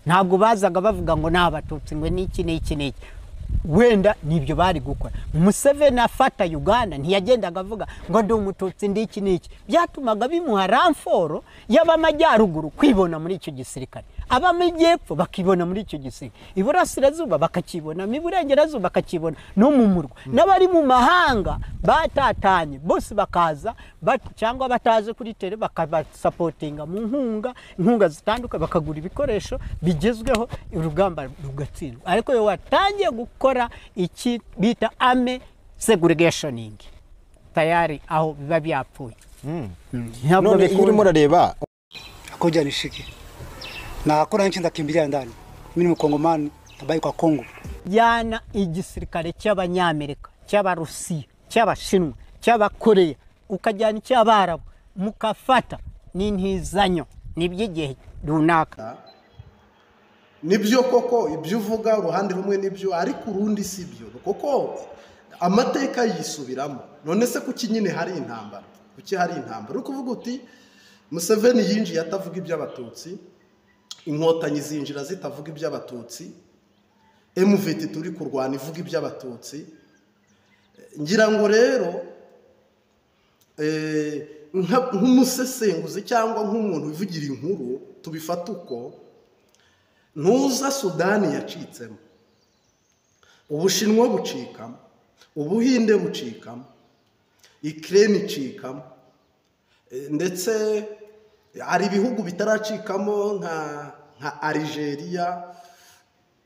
Ntabwo bazaga bavuga ngo ni Abatutsi, ngo n'iki n'iki n'iki, wenda nibyo bari gukora. Museveni afata Uganda ntiyagendaga avuga ngo ndi Umututsi, ndi iki n'iki. Byatumaga bimuha renfort y'abamajyaruguru kwibona muri icyo gisirikare, ab'amajyepfo bakibona muri icyo gisirikare, iburasirazuba bakakibona, iburengerazuba bakakibona, no mu murwa n'abari mu mahanga batatanye bose bakaza, cyangwa bataje kuri terrain bakabasapotinga mu nkunga, inkunga zitandukanye, bakagura ibikoresho bigezweho, urugamba rugatsindwa. Ariko iyo watangiye gukora iki bita army segregationing, tayari aho biba byapfuye. Ntabwo None iyo bikunda. urimo urareba Akuja nishike na hakuna nchi nitakimbilia ndani. Mimi ni Mkongomani, tabaki kwa Kongo. Jyana igisirikare cy'Abanyamerika, cy'Abarusiya, cy'Abashinwa, cy'Abakoreya, ukajyana icy'Abarabu, mukafata n'intizanyo n'iby'igihe runaka. Nibyo koko ibyo uvuga uruhande rumwe nibyo, ariko urundi si byo, kuko amateka yisubiramo. None se kuki nyine hari intambara? Kuki hari intambara? Uri kuvuga uti Museveni yinjiye atavuga iby'Abatutsi, Inkotanyi zinjira zitavuga iby'Abatutsi, M23 turi kurwana ivuga iby'Abatutsi. Ngira ngo rero nk'umusesenguzi cyangwa nk'umuntu wivugira inkuru, tubifata uko ntuza. Sudani yacitsemo, Ubushinwa bucikamo, Ubuhinde bucikamo, Ukraine icikamo, ndetse hari ibihugu bitaracikamo nka Algeria,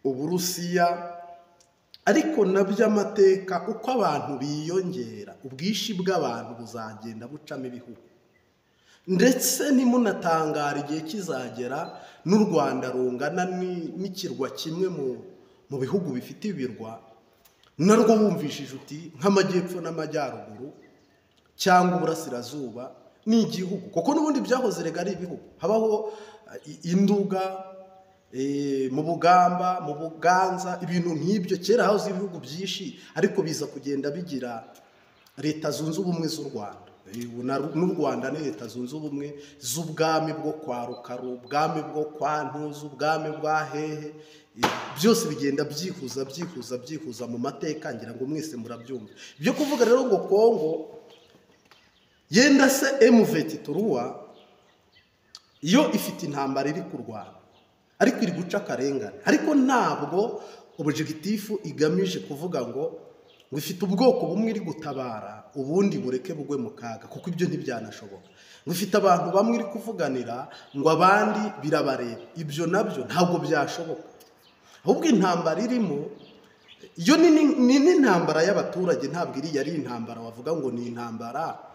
Uburusiya, ariko nabyo amateka, uko abantu biyongera, ubwinshi bw'abantu buzagenda bucamo ibihugu. Ndetse ntimunatangara igihe kizagera n'u Rwanda rungana n'ikirwa kimwe mu bihugu bifite ibirwa, narwo wumvishije uti nk'amajyepfo n'amajyaruguru cyangwa uburasirazuba ni igihugu, kuko n'ubundi byahoze rega ari ibihugu. Habaho Induga, mu Bugamba, mu Buganza, ibintu nk'ibyo. Kera hahoze ibihugu byinshi, ariko biza kugenda bigira Leta Zunze Ubumwe z'u Rwanda. Ubu n'u Rwanda ni Leta Zunze Ubumwe z'ubwami bwo kwa Rukara, ubwami bwo kwa Ntuzu, ubwami bwa hehe. Byose bigenda byihuza, byihuza, byihuza mu mateka. Ngira ngo mwese murabyumva. Ibyo kuvuga rero ngo Kongo yenda se, M23 yo ifite intambara iri kurwana, ariko iri guca akarengane, ariko ntabwo objectif igamije kuvuga ngo ifite ubwoko bumwe iri gutabara, ubundi bureke bugwe mu kaga, kuko ibyo ntibyanashoboka. Ngo ifite abantu bamwe iri kuvuganira, ngo abandi birabareba, ibyo nabyo ntabwo byashoboka. Ahubwo intambara irimo yo ni n'intambara y'abaturage, ntabwo iriya ari intambara wavuga ngo ni intambara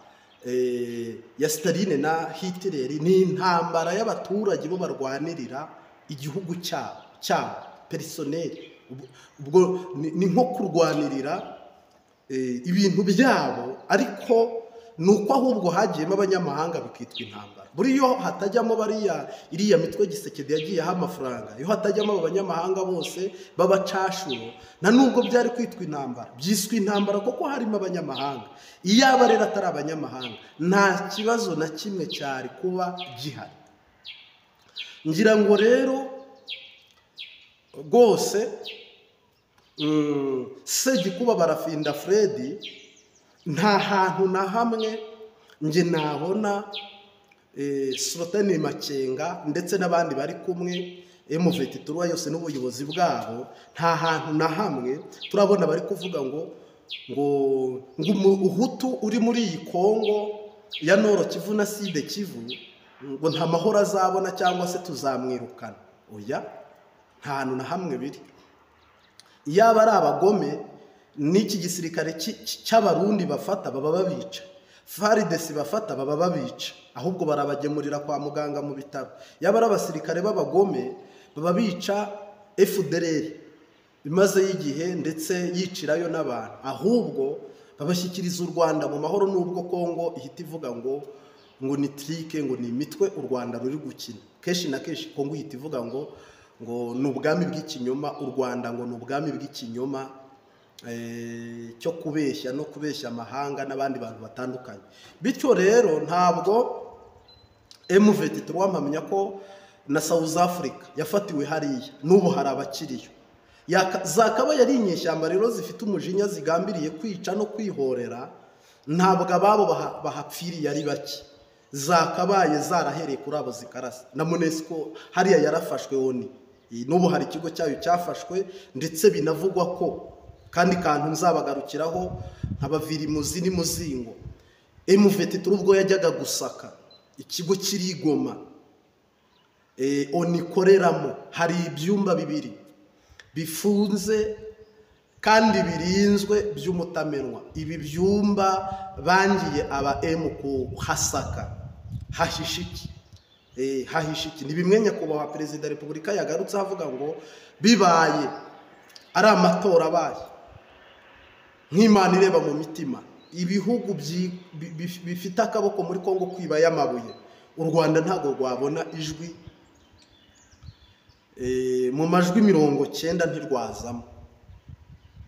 ya Staline na Hitler. Ni intambara y'abaturage, bo barwanirira igihugu cyabo personnel. Ubwo ni nko kurwanirira ibintu byabo, ariko ni uko ahubwo hagiyemo abanyamahanga bikitwa intambara. Buriya hatajyamo bariya, iriya mitwe Tshisekedi yagiyeho amafaranga, iyo hatajyamo abo banyamahanga bose b'abacashuro, nta nubwo byari kwitwa intambara. Byiswe intambara kuko harimo abanyamahanga. Iyaba rero atari abanyamahanga, nta kibazo na kimwe cyari kuba gihari. Ngira ngo rero rwose Segikuba Barafinda Fred, nta hantu na hamwe njye nabona Sultani Makenga ndetse n'abandi bari kumwe, M23 yose n'ubuyobozi bwabo, nta hantu na hamwe turabona bari kuvuga ngo Umuhutu uri muri iyi Kongo ya Nord Kivu na Sud Kivu ngo nta mahoro azabona cyangwa se tuzamwirukana. Oya, nta hantu na hamwe biri. Iyaba ari abagome, n'iki gisirikare cy'Abarundi bafata baba babica, FARDC bafata baba babica, ahubwo barabagemurira kwa muganga mu bitaro. Yaba ari abasirikare b'abagome, baba bica FDLR imazeyo igihe, ndetse yicirayo n'abantu, ahubwo babashyikiriza u Rwanda mu mahoro. N'ubwo Kongo ihita ivuga ngo ni trick, ngo ni imitwe u Rwanda ruri gukina, kenshi na kenshi Kongo ihita ivuga ngo ni ubwami bw'ikinyoma u Rwanda, ngo ni ubwami bw'ikinyoma cyo kubeshya no kubeshya amahanga n'abandi bantu batandukanye. Bityo rero ntabwo M23 mpamya ko na South Africa yafatiwe hariya, n'ubu hari abakiriyo. Zakabaye ari inyeshyamba rero zifite umujinya zigambiriye kwica no kwihorera, ntabwo ababo bahapfiriye ari bake, zakabaye zarahereye kuri abo zikarasa. Na MONUSCO hariya yarafashwe, ONU n'ubu hari ikigo cyayo cyafashwe, ndetse binavugwa ko kandi kantu nzabagarukiraho nkabavira imuzi n'imuzingo. M23 ubwo yajyaga gusaka ikigo kiri Goma, ONU ikoreramo, hari ibyumba bibiri bifunze kandi birinzwe by'umutamenwa. Ibi byumba bangiye aba M kuhasaka, hahisha iki? Hahisha iki? Ni bimwe nyakubahwa Perezida wa Repubulika yagarutse avuga ngo bibaye ari amatora abaye nk'Imana ireba mu mitima, ibihugu bifite akaboko muri Kongo kwiba y'amabuye, u Rwanda ntabwo rwabona ijwi mu majwi 90 ntirwazamo,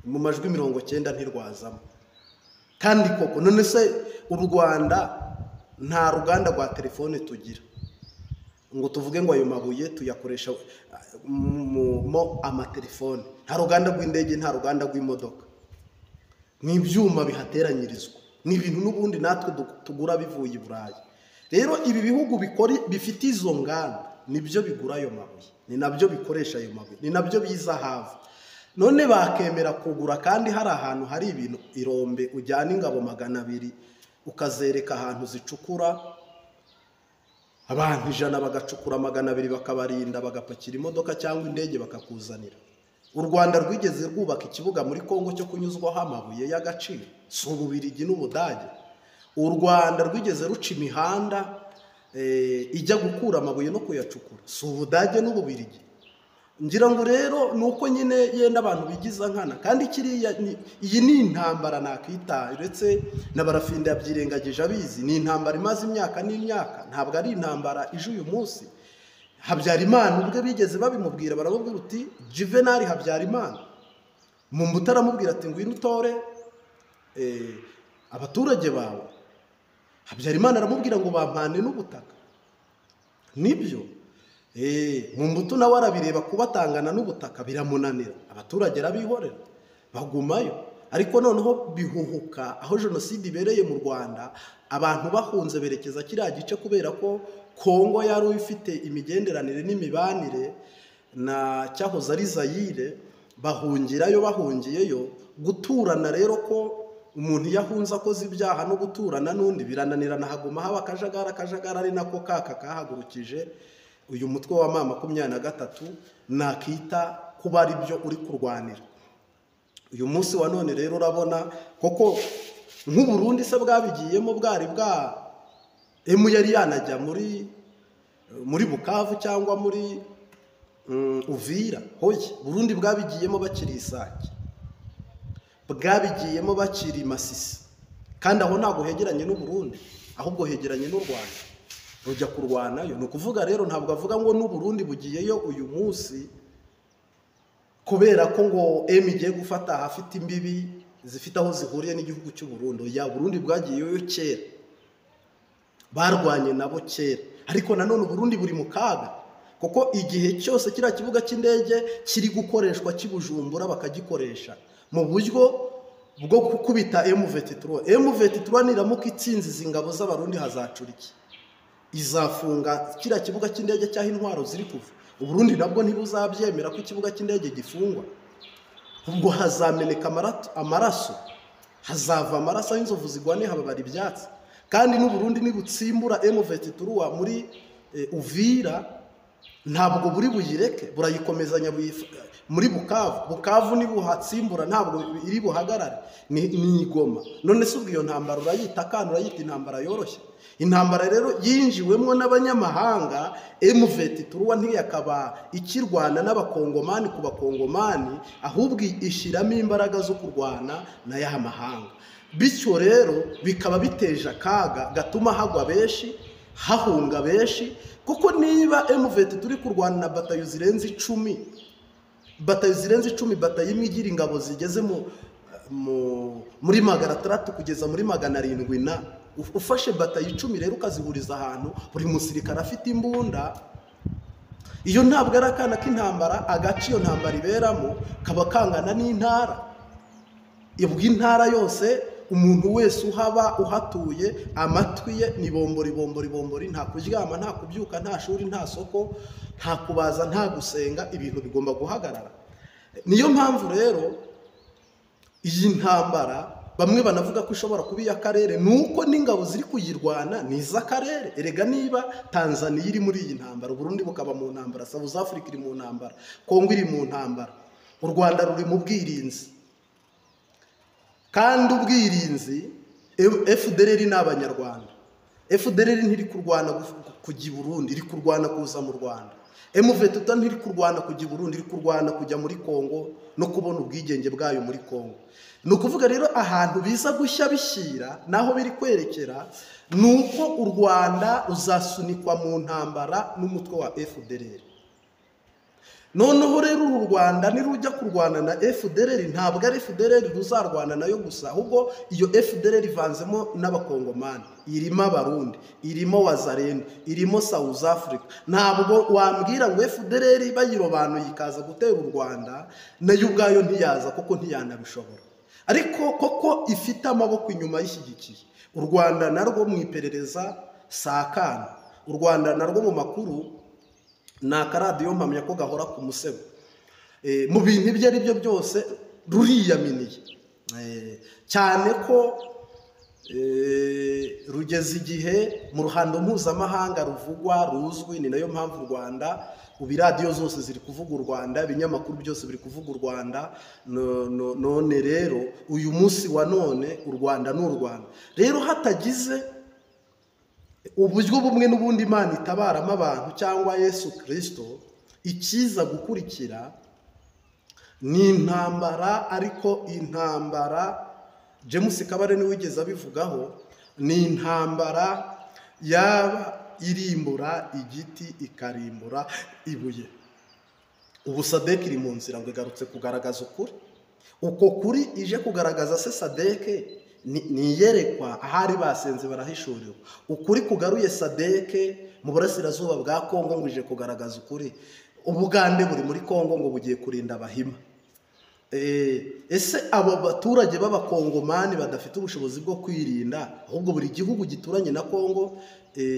mu majwi 90 ntirwazamo. Kandi koko none se u Rwanda nta ruganda rwa telefone tugira ngo tuvuge ngo ayo mabuye tuyakoresha mo amatelefone, nta ruganda rw'indege, nta ruganda rw'imodoka, ni ibyuma bihateranyirizwa, ni ibintu n'ubundi natwe tugura bivuye i Burayi. Rero ibi bihugu bifite izo nganda nibyo bigura ayo mabuye, ni nabyo bikoresha ayo mabuye, ni nabyo biza hava. None bakemera kugura kandi hari ahantu hari ibintu irombe ujyana ingabo 200 ukazereka ahantu zicukura, abantu 100 bagacukura 200 bakabarinda, bagapakira imodoka cyangwa indege bakakuzanira. U Rwanda rwigeze rwubaka ikibuga muri Kongo cyo kunyuzwaho amabuye y'agaciro, si Ububirigi n'Ubudage. U Rwanda rwigeze ruca imihanda ijya gukura amabuye no kuyacukura, si Ubudage n'Ububirigi. Ngira ngo rero nuko nyine yenda abantu bigiza nkana, kandi kiriya iyi ni intambara nakita, uretse na Barafinda yabyirengagije abizi, ni intambara imaze imyaka n'imyaka, ntabwo ari intambara ije uyu munsi. Habyarimana ubwe bigeze babimubwira, baramubwira uti Juvenal Habyarimana mu mutaramubwira ati ngwino utore abaturage bawe. Habyarimana aramubwira ngo bampane n'ubutaka. Nibyo mu mbuto nawe arabireba kubatangana n'ubutaka biramunanira, abaturage arabihorera bagumayo. Ariko noneho bihuhuka aho jenoside ibereye mu Rwanda, abantu bahunze berekeza kiriya gice kubera ko Kongo yari ifite imigenderanire n'imibanire na cyahoze ari Zaire, bahungirayo. Bahungiyeyo guturana rero ko umuntu yahunze akoze ibyaha no guturana n'undi birananirana, haguma haba akajagari, akajagari ari nako kaka kahagurukije uyu mutwe wa M23 nakita kuba ari byo uri kurwanira uyu munsi wa none. Rero urabona koko nk'u Burundi se bwabigiyemo, bwari bwa emu yari yanajya muri Bukavu cyangwa muri Uvira, hoye Burundi bwabigiyemo bakiri Isake, bwabigiyemo bakiri Masisi, kandi aho ntabwo hegeranye n'u Burundi, ahubwo hegeranye n'u Rwanda rujya kurwanayo. Ni ukuvuga rero ntabwo avuga ngo n'u Burundi bugiyeyo uyu munsi kubera ko ngo M igiye gufata ahafite imbibi zifite aho zihuriye n'igihugu cy'u Burundi. Ya Burundi bwagiyeyo kera, barwanye nabo kera, ariko nanone Burundi buri mu kaga, kuko igihe cyose kiriya kibuga cy'indege kiri gukoreshwa kibujumbura bakagikoresha mu buryo bwo gukubita M23. M23 niramuka itsinze izi ngabo z'Abarundi hazacura iki? Izafunga kiriya kibuga cy'indege cyaho intwaro ziri kuva. Uburundi nabwo ntibuzabyemera ko ikibuga cy'indege gifungwa, ubwo hazameneka amaraso, hazava amaraso aho inzovu zigwane hababara ibyatsi. Kandi n'Uburundi nibutsimbura M23 muri Uvira ntabwo buri buyireke, burayikomezanya muri Bukavu. Bukavu nibuhatsimbura ntabwo iri buhagarare, ni Igoma. None se ubwo iyo ntambara urayita kandi urayita intambara yoroshye? Intambara rero yinjiwemo n'abanyamahanga, M23 ntiyakaba ikirwana n'abakongomani ku bakongomani, ahubwo ishyiramo imbaraga zo kurwana na ya mahanga. Bityo rero bikaba biteje akaga gatuma hagwa benshi, hahunga benshi, kuko niba M23 turi kurwana na batayo zirenze 10, batayo zirenze 10, batayo imwe igira ingabo zigeze muri 600 kugeza muri 700 na ufashe batayo 10 rero ukazihuriza ahantu buri musirikare afite imbunda, Iyo ntabwo ari akana k'intambara, agace iyo ntambara iberamo kaba kangana n'intara. Ubwo intara yose umuntu wese uhaba uhatuye amatwi ye ni bombori bombori bombori, nta kuryama, nta kubyuka, nta shuri, nta soko, nta kubaza, nta gusenga, ibintu bigomba guhagarara. Niyo mpamvu rero iyi ntambara bamwe banavuga ko ishobora kuba iy'akarere, nuko n'ingabo ziri kuyirwana ni iz'akarere. Erega niba Tanzania iri muri iyi ntambara, Burundi bukaba mu ntambara, South Africa iri mu ntambara, Kongo iri mu ntambara, u Rwanda ruri mu bwirinzi. Kandi ubwirinzi FDLR ni abanyarwanda. FDLR ntiri kurwana kujya i Burundi, iri kurwana kuza mu Rwanda. M23 ntiri kurwana kujya i Burundi, iri kurwana kujya muri Kongo no kubona ubwigenge bwayo muri Kongo. Ni ukuvuga rero ahantu biza gushya bishyira naho biri kwerekera nuko u Rwanda ruzasunikwa mu ntambara n'umutwe wa FDLR. Noneho rero uru Rwanda nirujya kurwana na FDLR, ntabwo ari FDLR ruzarwana nayo gusa, ahubwo iyo FDLR ivanzemo n'abakongomani, irimo abarundi, irimo wazarendo, irimo South Africa. Ntabwo wambwira ngo FDLR bayirobanuye ikaza gutera u Rwanda, nayo ubwayo ntiyaza kuko ntiyanabishobora. Ariko koko ifite amaboko inyuma yishyigikiye. U Rwanda narwo mu iperereza sakana, u Rwanda narwo mu makuru ni akaradiyo mpamya ko gahora ku musego. Mu bintu ibyo ari byo byose ruriyaminiye cyane ko rugeze igihe mu ruhando mpuzamahanga ruvugwa ruzwi. Ni nayo mpamvu u Rwanda ubu iradiyo zose ziri kuvuga u Rwanda, ibinyamakuru byose biri kuvuga u Rwanda. None rero uyu munsi wa none u Rwanda ni u Rwanda. Rero hatagize uburyo bumwe n'ubundi Imana itabaramo abantu cyangwa Yesu Kristo, ikiza gukurikira ni intambara. Ariko intambara James Kabare niwe wigeze abivugaho, ni intambara yaba irimbura igiti ikarimbura ibuye. Ubu Sadek iri mu nzira ngo igarutse kugaragaza ukuri. Uko kuri ije kugaragaza se Sadek ni iyerekwa, ahari basenze barahishuriwe. Ukuri kugaruye Sadek mu burasirazuba bwa Kongo ngo ije kugaragaza ukuri. Ubugande buri muri Kongo ngo bugiye kurinda abahima. Ese abo baturage b'abakongomani badafite ubushobozi bwo kwirinda, ahubwo buri gihugu gituranye na Kongo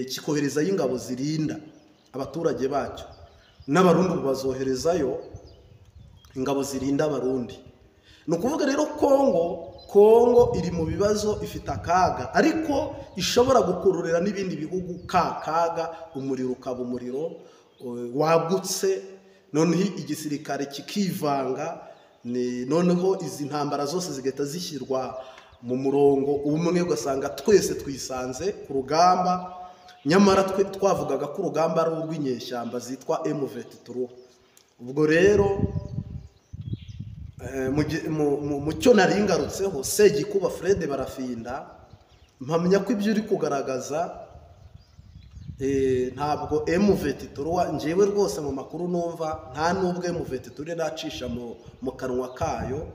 kikoherezayo ingabo zirinda abaturage bacyo, n'abarundi bazoherezayo ingabo zirinda abarundi. Ni ukuvuga rero Kongo iri mu bibazo, ifite akaga, ariko ishobora gukururira n'ibindi bihugu ka kaga, umuriro ukaba umuriro wagutse, noneho igisirikare kikivanga, noneho izi ntambara zose zigahita zishyirwa mu murongo umwe, ugasanga twese twisanze ku rugamba. Nyamara twe twavugaga ko urugamba ari urw'inyeshyamba zitwa M23. Ubwo rero mu cyo naringarutseho Segikuba Fred Barafinda, mpamya ko ibyo uri kugaragaza ntabwo M23, njyewe rwose mu makuru numva nta nubwo M23 iracisha mu kanwa kayo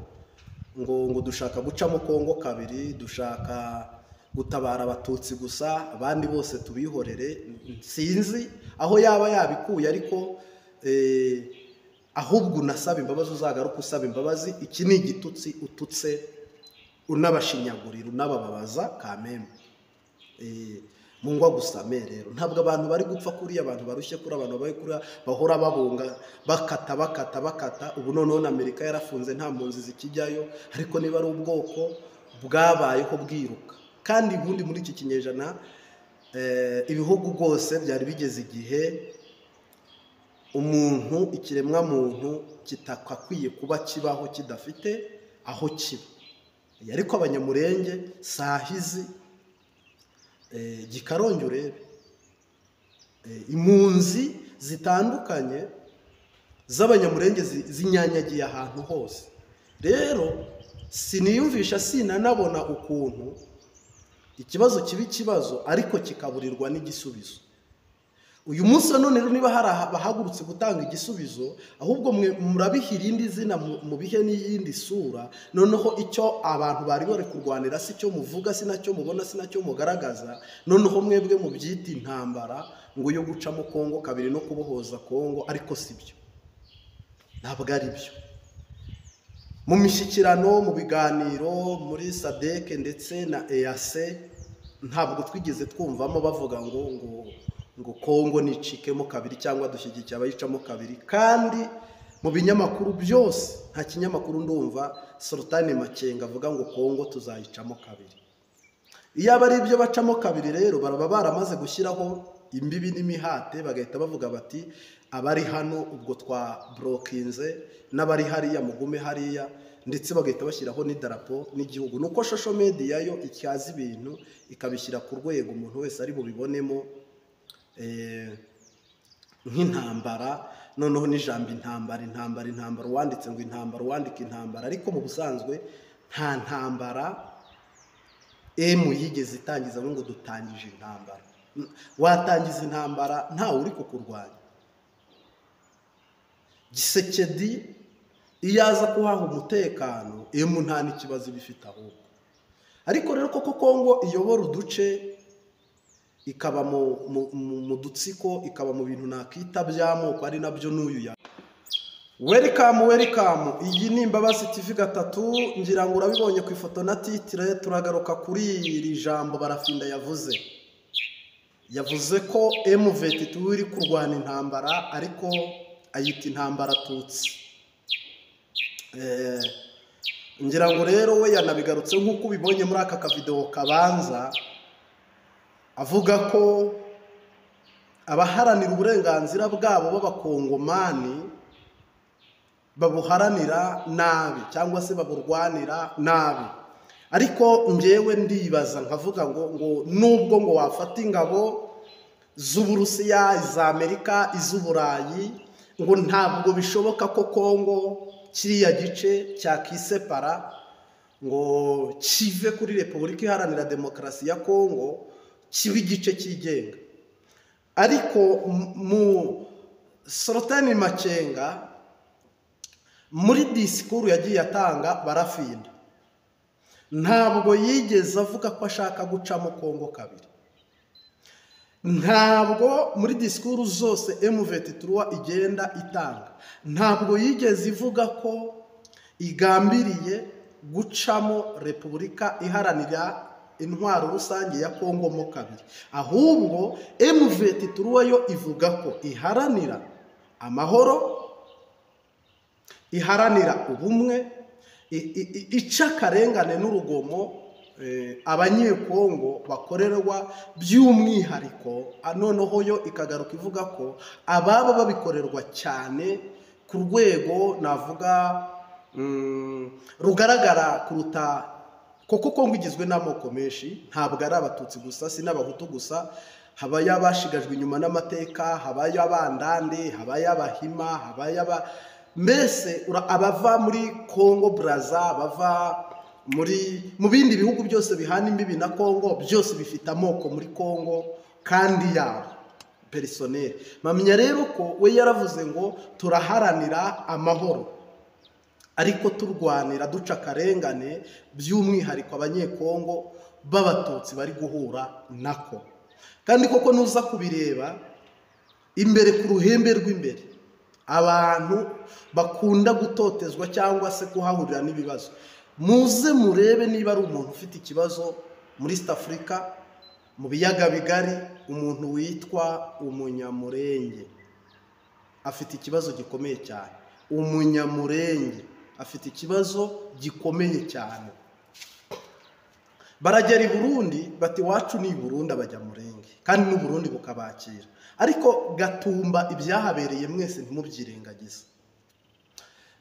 ngo dushaka gucamo Kongo kabiri, dushaka gutabara abatutsi gusa, abandi bose tubihorere. Sinzi aho yaba yabikuye, ariko ahubwo unasaba imbabazi, uzagaruka usaba imbabazi. Iki ni igitutsi ututse unabashinyagurira, unabababaza kameme. Mungwa gusame rero ntabwo abantu bari gupfa kuri abantu barushye kuri abantu babaye kuri bahora babunga bakata bakata bakata. Ubu noneho na Amerika yarafunze nta mpunzi zikijyayo, ariko niba ari ubwoko bwabayeho bwiruka. Kandi ubundi muri iki kinyejana ibihugu rwose byari bigeze igihe umuntu ikiremwa muntu kitakakwiye kuba kibaho kidafite aho kiba. Ariko abanyamurenge sahizi Gikarongi urebe impunzi zitandukanye z'abanyamurenge zinyanyagiye ahantu hose. Rero siniyumvisha sinanabona ukuntu ikibazo kiba ikibazo ariko kikaburirwa n'igisubizo. Uyu munsi none rero niba hari abahagurutse gutanga igisubizo, ahubwo mwe murabiha irindi zina, mubihe n'iyindi sura. Noneho icyo abantu bari bari kurwanira si cyo muvuga, si nacyo mubona, si nacyo mugaragaza. Noneho mwebwe mubyita intambara ngo yo gucamo Kongo kabiri no kubohoza Kongo, ariko si byo, ntabwo ari byo. Mu mishyikirano, mu biganiro muri SADC ndetse na EAC, ntabwo twigeze twumvamo bavuga ngo Kongo nicikemo kabiri cyangwa dushyigikiye abayicamo kabiri. Kandi mu binyamakuru byose nta kinyamakuru ndumva Sultani Makenga avuga ngo Kongo tuzayicamo kabiri. Iyo aba ari ibyo bacamo kabiri rero, baraba baramaze gushyiraho imbibi n'imihate, bagahita bavuga bati abari hano ubwo twa brokinze, n'abari hariya mugume hariya, ndetse bagahita bashyiraho n'idarapo n'igihugu. Nuko social media yo ityaza ibintu ikabishyira ku rwego umuntu wese ari bubibonemo nk'intambara. Noneho n'ijambo intambara, intambara, intambara, uwanditse ngo intambara, uwandika intambara, ariko mu busanzwe nta ntambara emu yigeze itangiza ngo dutangije intambara. Watangiza intambara ntawe uri kukurwanya. Gisekedi iyo aza kuhaha umutekano, emu nta n'ikibazo ibifite ahubwo. Ariko rero koko Kongo iyobora uduce, ikaba mu dutsiko, ikaba mu bintu nakita by'amoko, ari nabyo n'uyu ya. Welcome, welcome. Iyi ni Imbabazi TV 3, ngira ngo urabibonye ku ifoto na titre. Turagaruka kuri iri jambo Barafinda yavuze. Yavuze ko M23 iri kurwana intambara, ariko ayita intambara Tutsi. Ngira ngo rero we yanabigarutse nk'uko ubibonye muri aka kavideo kabanza, avuga ko abaharanira uburenganzira bwabo b'abakongomani babuharanira nabi cyangwa se baburwanira nabi. Ariko njyewe ndibaza nkavuga ngo nubwo ngo wafata ingabo z'Uburusiya, iz'Amerika, iz'Uburayi, ngo ntabwo bishoboka ko Kongo kiriya gice cyakisepara ngo kive kuri Repubulika Iharanira Demokarasi ya Kongo kibe igice cyigenga. Ariko mu Sultani Makenga muri disikuru yagiye atanga Barafinda, ntabwo yigeze avuga ko ashaka gucamo Kongo kabiri. Ntabwo muri disikuru zose M23 igenda itanga, ntabwo yigeze ivuga ko igambiriye gucamo Repubulika Iharanira Intwaro Rusange ya Kongo mo kabiri. Ahubwo M23 yo ivuga ko iharanira amahoro, iharanira ubumwe, ica akarengane n'urugomo abanyekongo bakorerwa by'umwihariko. Noneho yo ikagaruka ivuga ko ababa babikorerwa cyane ku rwego navuga rugaragara kuruta, kuko Kongo igizwe n'amoko menshi, ntabwo ari abatutsi gusa, si n'abahutu gusa. Habayo abashigajwe inyuma n'amateka, habayo abandande, habayo abahima, habayo mbese abava muri Kongo Braza, abava mu bindi bihugu byose bihana imbibi na Kongo, byose bifite amoko muri Kongo kandi yabo personnel. Mamenya rero ko we yaravuze ngo turaharanira amahoro, ariko turwanira duca akarengane by'umwihariko abanyekongo b'abatutsi bari guhura nako. Kandi koko nuza kubireba imbere ku ruhembe rw'imbere, abantu bakunda gutotezwa cyangwa se kuhahurira n'ibibazo. Muze murebe niba ari umuntu ufite ikibazo muri East Africa, mu biyaga bigari, umuntu witwa Umunyamurenge afite ikibazo gikomeye cyane. Umunyamurenge afite ikibazo gikomeye cyane. Baragera i Burundi bati wacu ni Burundi abajyamurenge, kandi n'u Burundi bukabakira. Ariko Gatumba ibyahabereye mwese ntimubyirengagize.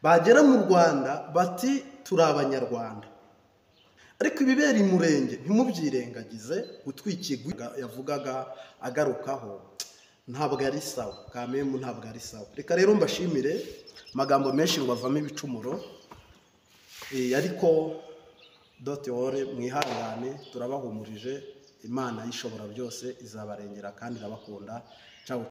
Bagera mu Rwanda bati turi abanyarwanda, ariko ibibera imurenge ntimubyirengagize. Gutwikirwa yavugaga agarukaho ntabwo ari sawa, kamemu ntabwo ari sawa. Reka rero mbashimire, amagambo menshi ngo avamo ibicumuro, ariko dotore mwihangane, turabahumurije. Imana y'ishobora byose izabarengera kandi irabakunda. Ciao.